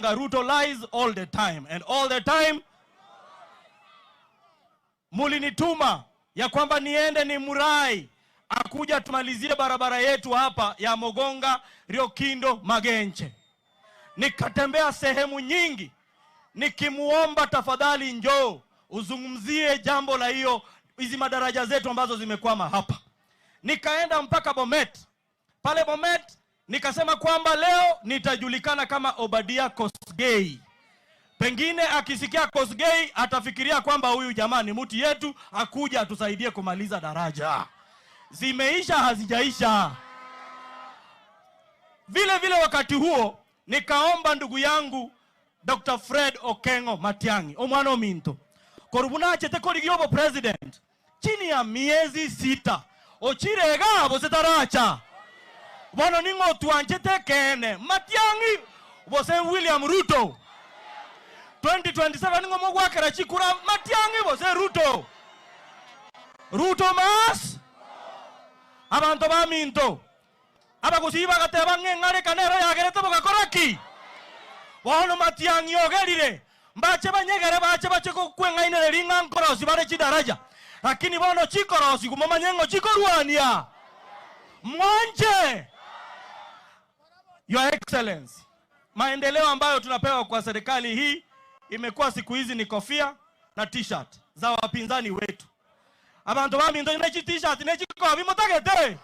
Ng'a Ruto lies all the time and all the time mulinituma ya kwamba niende ni Murai akuja tumalizie barabara yetu hapa ya Mogonga Riokindo Magenche. Nikatembea sehemu nyingi nikimuomba, tafadhali njoo uzungumzie jambo la hiyo hizi madaraja zetu ambazo zimekwama hapa. Nikaenda mpaka Bomet. Pale Bomet nikasema kwamba leo nitajulikana kama Obadia Kosgei. Pengine akisikia Kosgei atafikiria kwamba huyu jamaa ni mtu yetu, akuja atusaidie kumaliza daraja. Zimeisha hazijaisha? Vile vile wakati huo nikaomba ndugu yangu Dr. Fred Okengo Matiang'i omwana ominto korwa buna achete korigia obo president chini ya miezi sita ochire igaa gose taracha. Bono ning'o otwanchete ekeene, Matiang'i gose William Ruto? 2027 ning'o mogwakera chikura, Matiang'i gose Ruto? Ruto must Abanto baminto, abagusii bagateba ng'a eng'areka nero yagerete bogakora ki? Bono Matiang'i ogerire mbache banyegere bache bache gokweng'ainereria ng'a nkorosi bare chidaraja, lakini bono chikorosigwa momanye ng'o chikorwania. Mwanche! Your Excellency, maendeleo ambayo tunapewa kwa serikali hii imekuwa siku hizi ni kofia na t-shirt za wapinzani wetu. Abanto baminto ne chi t-shirt ne chikobi motagete?